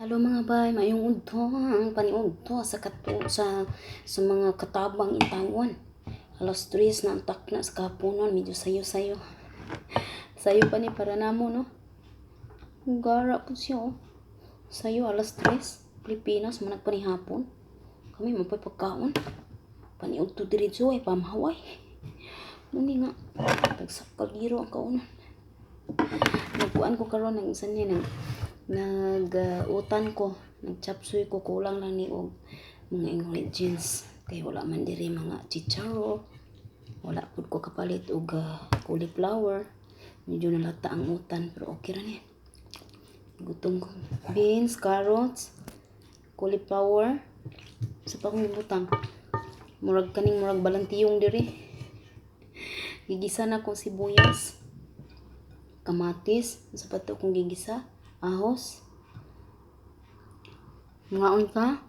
Hello mga bay, maayong udto, ang paniudto sa kato sa mga katabang intawan. Alas 3 na ang takna sa kahaponon, medyo sayo-sayo. Sayo pa ni para namo, no? Gara po siya, oh. Sayo, alas 3. Pilipinas, manag pa ni hapon. Kami mapay pagkaon. Paniudto diretso ay pamahaway. Muni nga, tagsak kaldero ang kaunon. Nagkuan ko karon ng isa niya, nag utan ko, nag-chopsuey ko, kulang lang ni og mga ingredients. Kay wala man diri mga chicharo. Wala pud ko kapalit og cauliflower. Medyo nalata ang utan pero okay ra ni. Gutom ko. Beans, carrots, cauliflower. Sa pa akong gibutang. Murag kaning murag balantiyong diri. Gigisa na kong sibuyas, kamatis, sa pa to akong gigisa, ahos. Ngaon ka?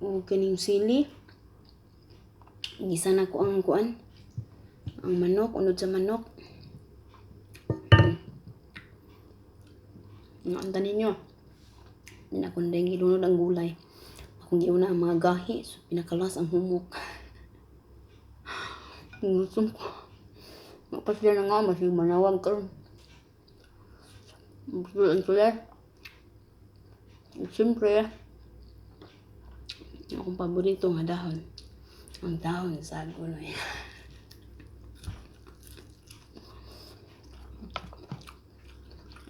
O kaning sili. Gisa na ko ang kuan. Ang manok, unod sa manok. Ngaon ta ninyo. Di na akong dahil gilunod ang gulay. Akong giuna ang mga gahi. So, pinakalas ang humok. Gutom ko. Mapasya na nga, masig manawag karon. Gusto ang sila. Siyempre, akong paborito nga dahon. Ang dahon sa guloy.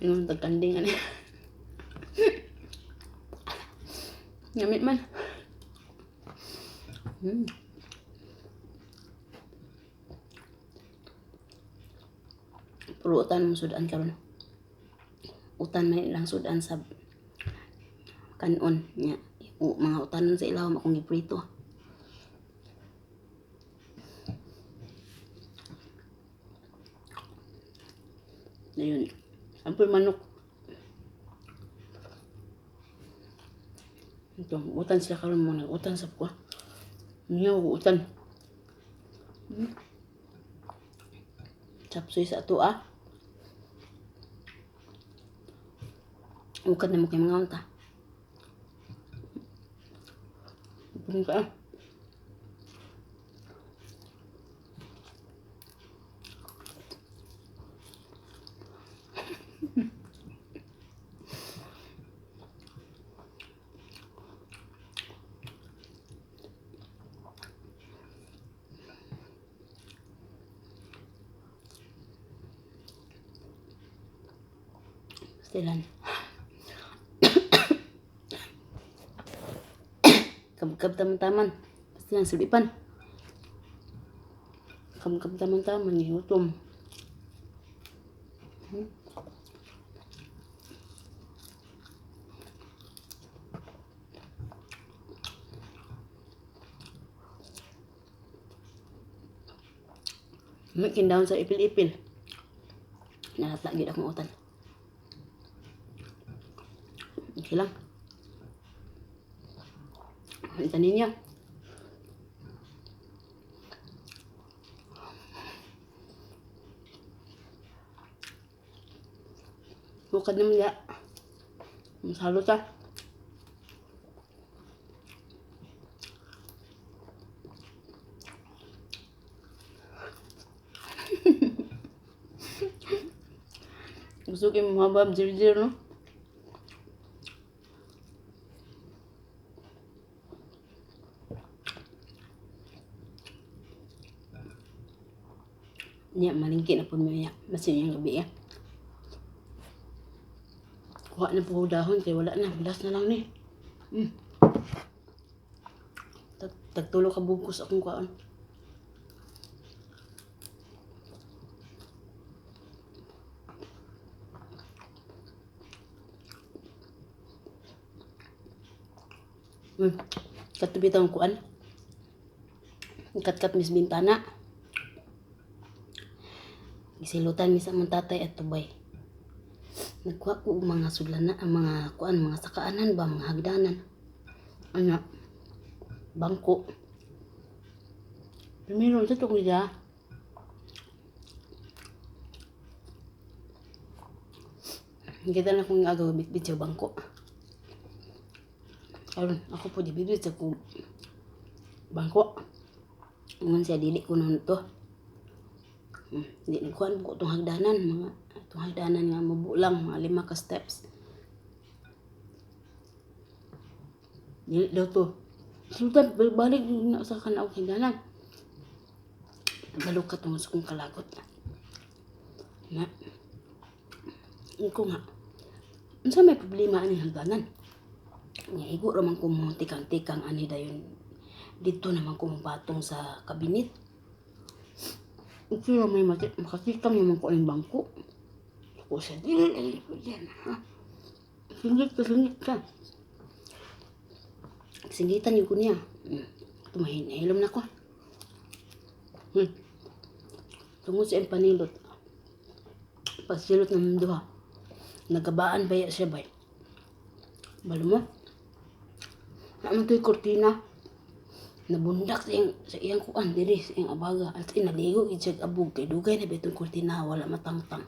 Yung tagkanding ani. Gamit man. Puro utan mong sudan karon. Utan man ilang sudan sa kanon nya. O, mga utanon sa ilawom akong giprito. Ayun. Ampun manok. Ito, utan sila karon mo utan sa ko. Niya utan. Chapsuy sa ato ah. Ukad na mo kay mga unta. Pun ka. Pastilan. Kabkab taman-taman. Pastilan sulipan. Kabkab taman-taman gutom. May kindahon sa ipil-ipil. Nalata gyud akong utan. Okay lang. Ito ninyo. Bukad naman ya. Masalo ta. Gusto ko yung mabab jir no? Niya, malingki na po niya. Masin yung gabi ya. Kuha na po dahon kay wala na. Last na lang ni. Tagtulo ka bugkos akong kuhaan. Katubi tawang kuan. Katkat mis bintana. Gisilutan mi sa among tatay at tubay. Nagkuha ko og mga sudlana, ang mga kuan, mga sakaanan ba, mga hagdanan. Ano? Bangko. Primero sa itong niya. Kita na kong agaw bitbit sa bangko. Karon ako po di bitbit sa kong bangko. Ingon siya dili ko nun to. Di nagkuhan ko itong hagdanan, mga itong hagdanan nga mabulang, mga 5 ka steps. Dili daw to. Sultan, balik na sa kanaog hagdanan. Balo ka tungod sa kong kalagot. Na. Ko nga. Unsa may problema ani hagdanan? Nga igo ra man ko mo tikang-tikang ani dayon. Dito naman ko mopatong sa kabinet. Okay ra may makatikang naman ko aning bangko. Ko sa dili lagi ko diyan, ha. Singit ka, singit ka. Singitan yun ko niya. Tumahin, nahilom na ko. Tungod sa iyang panilot. Pagsilot ng duha. Nagabaan ba siya bay? Balo mo? Naman to'y kortina. Nabundak sa iyang kuan diri sa iyang abaga. At naligo gid siya abog kay dugay na bitong kortina wala matangtang.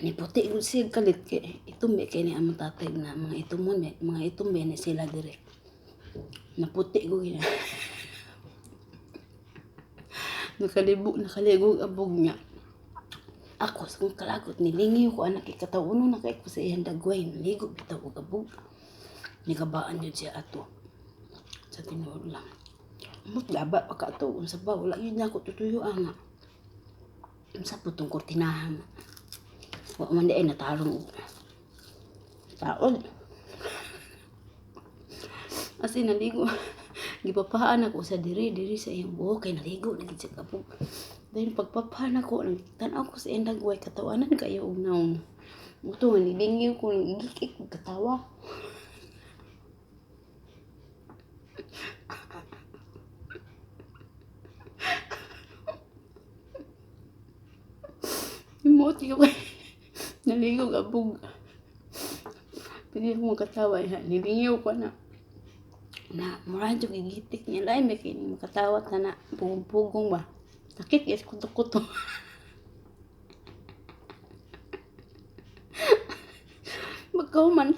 Niputi gud siya kalit kay itumbe kay ni among tatay na mga itumon mga itumbe ni sila diri. Naputi gud niya. Nakaligo abog niya. Ako sa kong kalagot nilingiw ko anak ikatawuno na kay ko sa iyang dagway naligo bitaw og abog. Nigabaan yun siya ato. Sa tinuod lang. Amot gaba pa ka ato unsa ba wala yun nako tutuyo nga. Unsa po tong kortinahan. Wa man di ay natarong og taod. As in naligo. Gipapaan ako sa diri diri sa iyang buhok kay naligo na gid siya kabog. Dahil pagpapahan ako, nagtan-aw ko sa iyang dagway, katawanan kayo og naong. Muto nga nilingyo ko, nagigik ko katawa. Himuot ko kay naligo abog. Pwede ko makatawa, ha? Nilingyo ko na. Na, mura dyan gigitik niya. Lain, may kini makatawa ta na. Pugong-pugong ba? Sakit, yes, kuto-kuto. Pagkahuman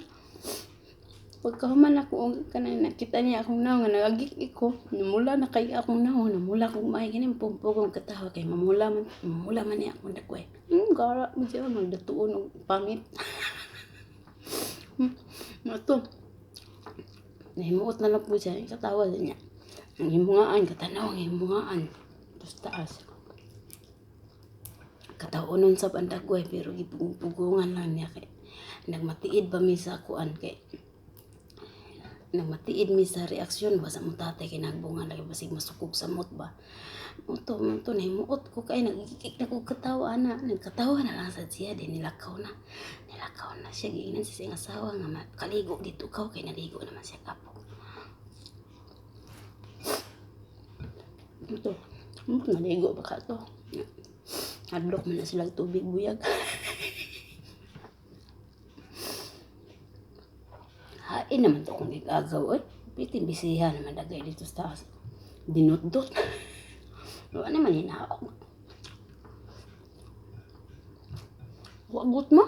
ako, og kanang nakita niya akong naong, nga nagagik ko, namula na kay akong naong, namula akong maay, ganyan, pugong-pugong katawa kay mamula man niya akong dagway. Gara, mo siya, magdatuon og pangit. Mato. Nahimuot na lang po siya, katawa sa niya. Ang himungaan, katanaw, ang himungaan. Tapos taas. Kataonon sa bandagway, pero gipugong-pugungan lang niya kay nagmatiid ba mi sa kuan kay nagmatiid mi sa reaksyon ba sa mong tatay kay nagbunga lagi basig masukog sa mot ba. Muto muto nahimuot ko kay nagigik na ko katawa na nagkatawa na lang sa siya di nilakaw na. Nilakaw na siya giingnan siya sa iyang asawa nga makaligo dito kaw kay naligo naman siya kapok. Muto, muto naligo ba ka to? Adlok man na sila tubig buyag. Hain naman to kung gigagaw, oy. Pitin bisiha naman dagay dito sa taas. Dinutdot. Wala naman hinaok. Wagot mo.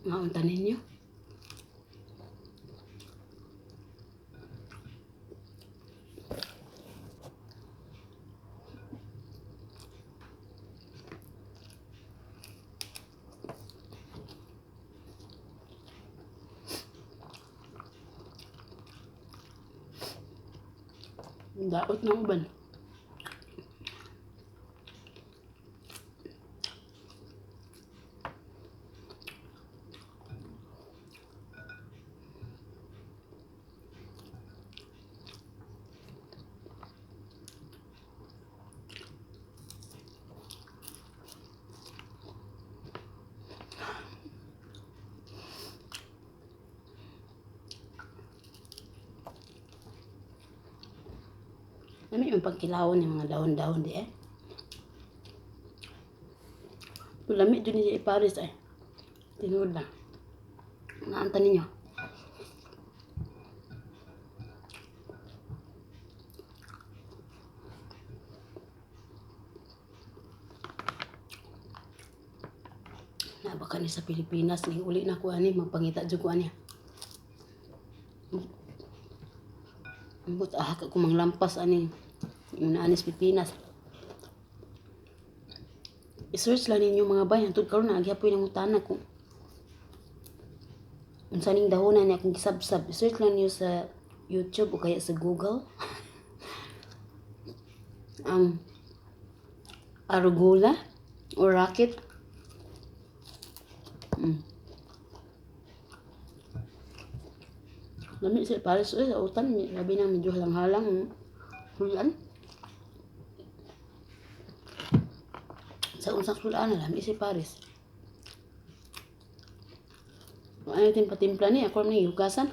Ngaunta ninyo. Daot ng uban. Nami yung pagkilawon yung mga dahon-dahon di eh. Lami dyan niya iparis eh. Tinuod lang. Naanta ninyo. Na baka ni sa Pilipinas ni uli na ko ani, magpangita jud ko ani. Ambot ah ka ko manglampas ani. Yung ani sa Pilipinas. I-search lang ninyo, mga bay, hangtod karon naa gyapoy nangutana kung unsa ning dahonan niya akong gisabsab. I-search lang niyo sa YouTube o kaya sa Google. Ang arugula or rocket. Lami sa pares oy sa utan, labi nang medyo halang-halang hulan. Sa unsang sulaan lami si pares. Ano yung patimpla ni ako ni hugasan.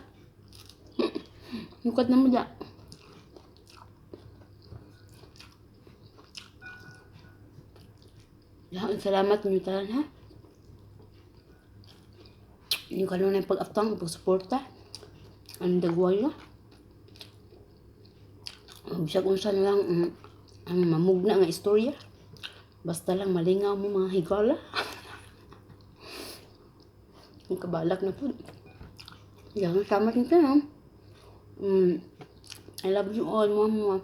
Hukat na mo da. Daghang salamat ninyo tanan, ha. Inyong kanunay pag-atang, pagsuporta. Ang dagwaya. Bisag unsa na lang ang mamugna nga istorya. Basta lang malingaw mo, mga higala. Ang kabalak na po. Daghang salamat ninyo tanan. I love you all, mga.